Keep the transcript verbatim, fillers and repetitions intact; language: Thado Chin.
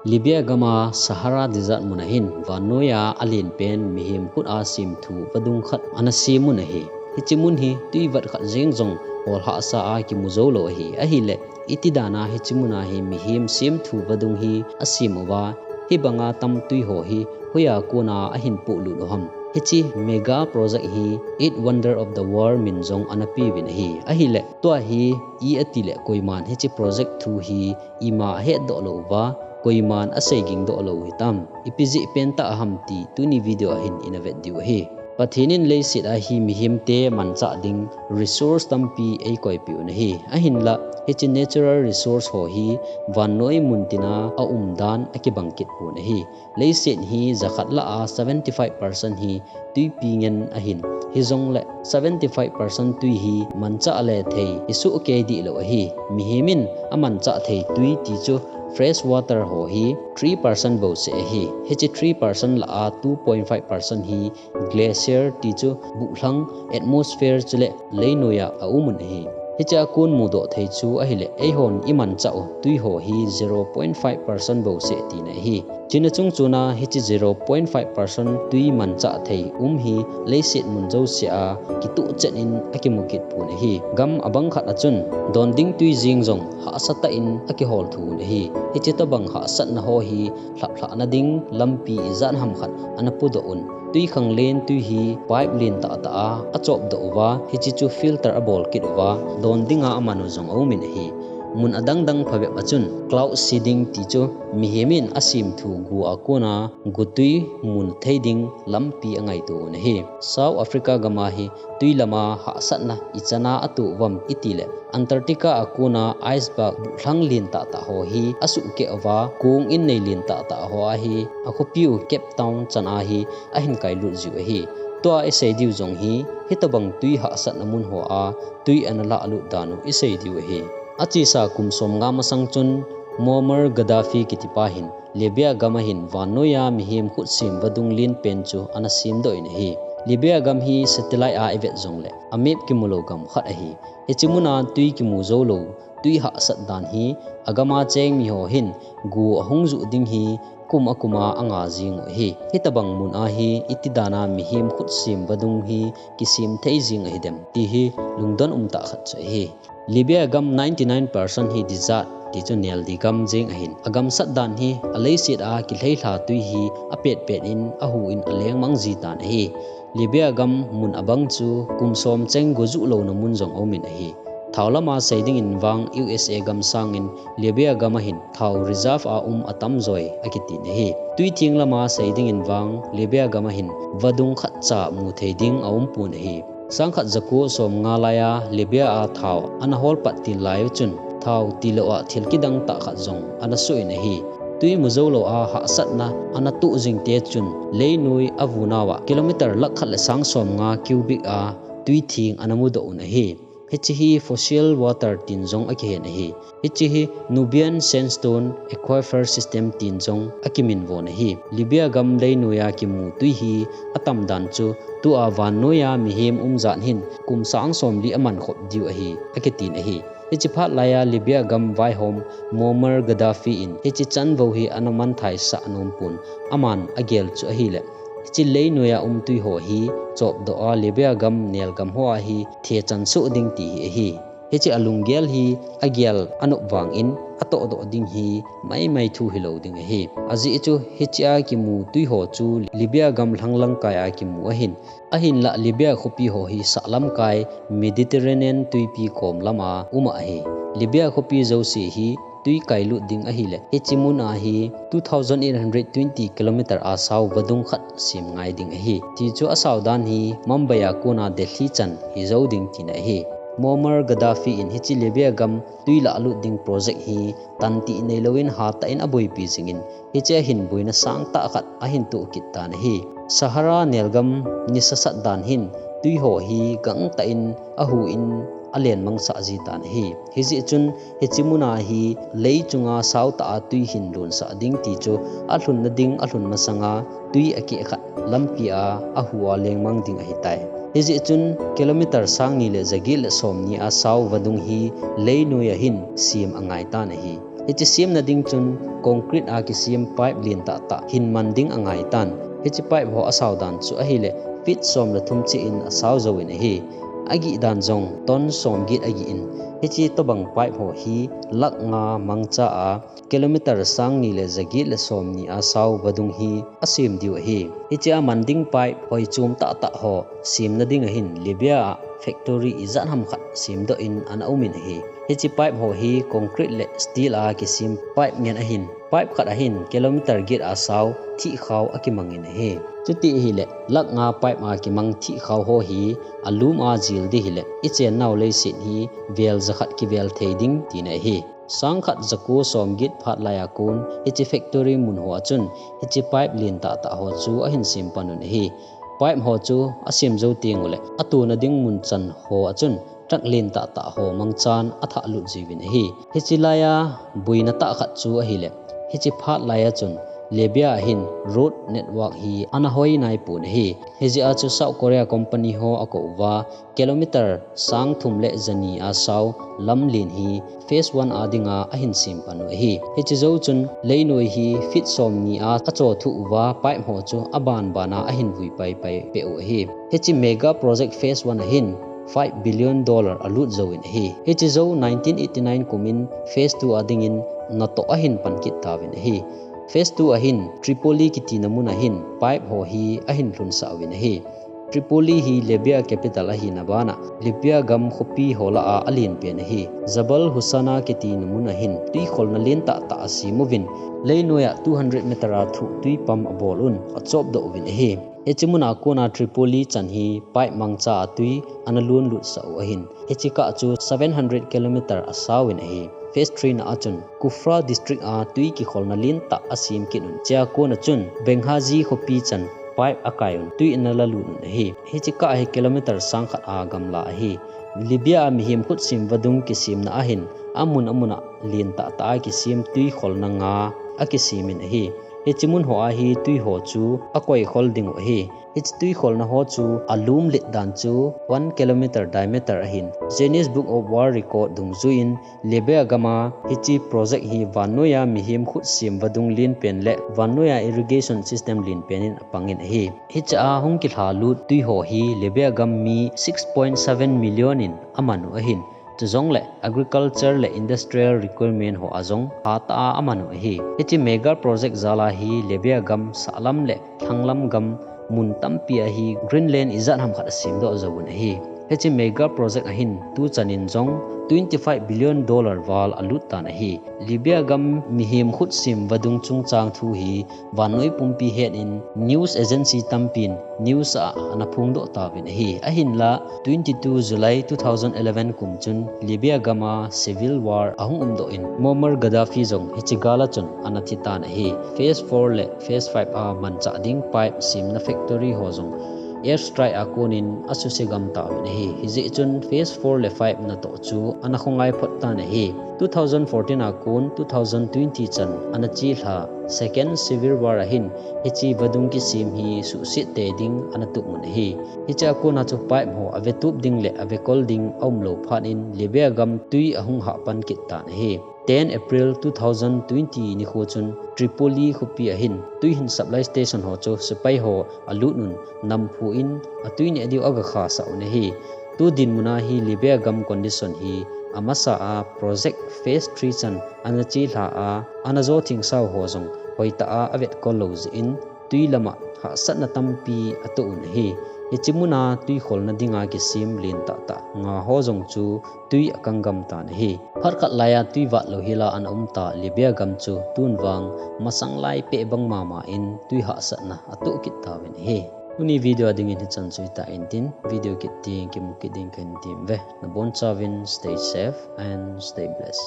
Libya gam a Sahara Desert mun a hin vannoiya alen pen mihem khut a semthu vadung khat ana sem un ahi. Hiche mun hi tui vat khat jeng jong hol hahsa a kimu jou lou ahi. Ahileh, iti dan a hiche mun a hi mihem semthu vadung hi asem uva, hibanga tam tui ho hi hoiya kona ahin polut u ham? Hiche mega project hi Eight Wonder of the World min jong ana peuvin ahi. Ahileh, tua hi i ati leh koiman hiche project thu hi ima ahetdoh lou uva, koiman asei gingdoh lou u hitam? Ipi jeh pen tah ham ti tuni video a hin ina vet diu ahi. Pathen in leiset a hi mihemte manchah ding resource tampi eikoipeh un ahi. Ahinlah, hiche natural resource ho hi vannoi mun tina aumdan akibang kit pon ahi. Leiset hi jakhat lah a seventy five percent hi tuipi ngen ahin, hijongleh seventy five percent tui hi manchah le thei isoh kei dih lou ahi. Mihem in amanchah thei tui ti chu fresh water ho hi three percent bouseh ahi. Hiche three percent lah a two point five percent hi glacier ti chu buhlhang, atmosphere chuleh leinoiya aum un ahi. Hichea kon mudoh thei chu ahileh, eihon imanchah u tui ho hi zero point five percent bouseh tina ahi. Chuna chung chuna hiche zero point five percent tui manchah thei um hi leiset mun jousea kituh chet in akimu kit pon ahi. Gam abang khat a chun don ding tui jeng jong hahsa tah in akihol thou un ahi. Hiche tobang hahsatna ho hi lhaplhahna ding lampi ijat ham khat ana pudoh un. Tui khanglen tui hi pipe len tahtah a achopdoh uva, hiche chu filter abol kit uva, don dinga aman u jong aumin ahi. Mun adangdang phabep a chun cloud seeding ti chu mihem in asemthu gu a kona gutui mun thei ding lampi angaito un ahi. South Africa gam a hi tui lama hahsatna ichan a atoh uvam itileh, Antarctica a kona iceberg buhlhang len tahtah ho hi asuhkeh uva, kong innei len tahtah ho a hi akhopiu Cape Town chan a hi ahin kailut jiu ahi. Tua isei diu jong hi, hitobang tui hahsatna mun ho a tui ana lahlut dan u isei diu ahi. Achesa kum somnga masang chun Muammar Gaddafi kitipa hin Libya gam a hin vannoiya mihem khutsem vadung lenpen chu ana semdoh in ahi. Libya gam hi satellite a ivet jongleh, a map kimulou gam khat ahi. Hiche mun a tui kimu joulou, tui hahsat dan hi agam a cheng miho hin gu ahung juh ding hi kum akum a anga jeng u ahi. Hitobang mun a hi iti dan a mihem khutsem vadung hi kisem thei jeng ahidem ti hi lungdon umtah khat chu ahi. Libya gam ninety nine percent hi desert, ti chu neldi gam jeng ahin, agamsat dan hi aleiset a kilheilha tui hi apetpet in ahu in alengmang jitan ahi. Libya gam mun abang chu kum som cheng go juh louna mun jong aumin ahi. Thao lama sei dingin vang U S A gam sangin Libya gam a hin thao reserve a um atamjoi akitin ahi. Tuitheng lama sei dingin vang Libya gam a hin vadung khatcha muthei ding aumpon ahi. Sangkhat jako somnga laiya Libya a thao ana holpat til lai u chun, thao tilou a thil kidang tah khat jong ana soh in ahi. Tui mu joulou a hahsatna ana toh jingte chun leinoi avunauva kilometer lakh khat le sang somnga cubic a tuitheng ana mudoh un ahi. Hiche hi fossil water tin jong akihen ahi. Hiche hi Nubian Sandstone Aquifer System tin jong akiminvon ahi. Libya gam leinoiya kimu tui hi atamdan chu tua vannoiya mihem umjat hin kum sang somli amankhop diu ahi, akitin ahi. Hiche phat laiya Libya gam vaihom Muammar Gaddafi in hiche chanvou hi ana manthaisah nompon, aman agel chu ahileh, hiche leinoiya um tui ho hi chopdoh a Libya gam nelgam ho a hi thechan soh ding ti hi ahi. Hiche alunggel hi agel anop vangin atohdoh ding hi maimai thu hilou ding ahi. Ajeh chu hichea kimu tui ho chu Libya gam lhanglang kai a kimu ahin, ahinlah Libya khopi ho hi sahlam kai Mediterranean tuipi kom lama um ahi. Libya khopi jouse hi tui kailut ding ahileh, hiche mun a hi two thousand eight hundred twenty kilometer a sao vadung khat sem ngai ding ahi. Ti chu asao dan hi Mumbai a kona Delhi chan hijou ding tina ahi. Muammar Gaddafi in hiche Libya gam tui lahlut ding project hi tantih neilouvin hatah in aboipi jingin, hichea hin boina sangtah khat ahin toh kit tan ahi. Sahara nelgam nisasat dan hin tui ho hi gangtah in ahu in alenmangsah jitan ahi. Hijeh chun hiche muna hi lei chunga saotah a tui hin lonsah ding ti chu alhunna ding alhun masanga tui akeh khat lampia ahu a lengmang ding ahitai. Hijeh chun kilometer sangni le jaget le somni a sao vadung hi leinoiya hin sem angaitan ahi. Hiche semna ding chun concrete a kisem pipe lentah tah hin man ding angai tan. Hiche pipe ho asao dan chu ahile feet som le thum cheh in asao jouvin ahi. Agih dan jong ton som get agih in, hiche tobang pipe ho hi lakh nga mangcha a kilometer sang ni le ja get le som ni a sao vadung hi asem diu ahi. Hiche a man ding pipe hoi chom tah tah ho semna ding ahin Libya a factory ijat ham khat semdoh in ana um in ahi. Hiche pipe ho hi concrete le steel a kisem pipe ngen ahin, pipe khat ahin kilometer get a sao thihkhao akimang in ahi. Chuti ahile lakh nga pipe a kimang thihkhao ho hi alum a jil ding hile ichen nau leiset hi vel ja khat kivel thei ding tina ahi. Sang khat ja ko som get phat lai a kon hiche factory mun ho a chun hiche pipe lentah tah ho chu ahin sem pan un ahi. Pipe ho chu asem jou teng ule atona ding mun chan ho a chun truck lentah tah ho mangchan athah lut jiuvin ahi. Hiche lai a boina tah khat chu ahile hiche phat lai a chun Libya a hin road network hi ana hoi nai pon ahi. Hijeh a chu South Korea company ho akou uva kilometer sang thum le ja ni a sao lam len hi phase one a dinga ahin sem pan u ahi. Hiche jou chun leinoi hi feet som ni a acho thuh uva pipe ho chu aban ban a ahin vui pai pai peh u ahi. Hiche mega project phase one ahin five billion dollar alut jouvin ahi. Hiche jou nineteen eighty nine kum in phase two a dingin natoh ahin pan kit tauvin ahi. Phase two ahin Tripoli kitina mun ahin pipe ho hi ahin lhunsah uvin ahi. Tripoli hi Libya capital ahina bana Libya gam khopi ho lah a alen pen ahi. Jabal Husana kitina mun ahin twi kholna lentah tah asem uvin, leinoi a two hundred meter a thuh twi pump abol un achop doh uvin ahi. Hiche mun a kona Tripoli chan hi pipe mangcha a twi ana lhun lutsah u ahin, hiche kah chu seven hundred kilometer asauvin ahi. Phase three na a chun Kufra district a twi kikholna lentah asem kit un, hichea kona chun Benghazi khopi chan pipe akai un twi ana la lut un ahi. Hiche kah hi kilometer sang khat a gamla ahi. Libya a mihem khutsem vadung kisemna ahin amun amun a lentah tah a kisem twi kholna nga akisem in ahi. Hiche mun ho a hi twi ho chu akoi khol ding u ahi. Hiche twi kholna ho chu alum let dan chu one kilometer diameter ahin, Guinness Book of World Record dungjui in Libya gam a hiche project hi vannoi a mihem khutsem vadung lenpen le vannoi a irrigation system lenpen in apang in ahi. Hiche a hung kilha lut twi ho hi Libya gam mi six point seven million in aman u ahin, chujongle agriculture le industrial requirement ho a jong hatah a aman u ahi. Hiche mega project jal a hi Libya gam sahlam le lhanglam gam mun tampi a hi Greenland ijat ham khat asem doh jouvin ahi. Hiche mega project ahin tuchan in jong twenty five billion dollar val alut tan ahi. Libya gam mihem khutsem vadung chungchang thu hi vannoi pumpi het in news agency tampin news a ana phongdoh tauvin ahi. Ahinla twenty two July two thousand eleven kum chun Libya gam a civil war ahung umdoh in Muammar Gaddafi jong hiche gal a chun ana thi tan ahi. Phase four le phase five a manchah ding pipe semna factory ho jong air strike a konin asuse gam tauvin ahi. Hijeh chun phase four le five natoh chu ana khongai phot tan ahi. Two thousand fourteen a kon two thousand twenty chan ana chelha Second Civil War ahin hiche vadung kisem hi suhset tei ding ana tup un ahi. Hiche a kona chu pipe ho avetup ding le avekol ding aumlou phat in Libya gam twi ahung hahpan kit tan ahi. Ten April two thousand twenty nikho chun Tripoli khopi ahin twi hin supply station ho chu sepai ho alut un namphu in atwi neh diu agakhasah un ahi. Tu dinmun a hi Libya gam condition hi amasa a project phase three chan ana chelha a, ana jo thingsau ho jong hoitah a avetkol lou jeh in twi lama hahsatna tampi atoh un ahi. Hiche mun a twi kholna dinga kisem lentah tah nga ho jong chu twi akang gam tan ahi. Phat khat lai a twi vat lou hel a ana um ta Libya gam chu tun vang masang lai peh bang mama in twi hahsatna atoh kit tauvin ahi. Tuni video a dingin hichan chu hita intin, video kit ding kimu kit ding kahin tem uve. Nabonchauvin stay safe and stay blessed.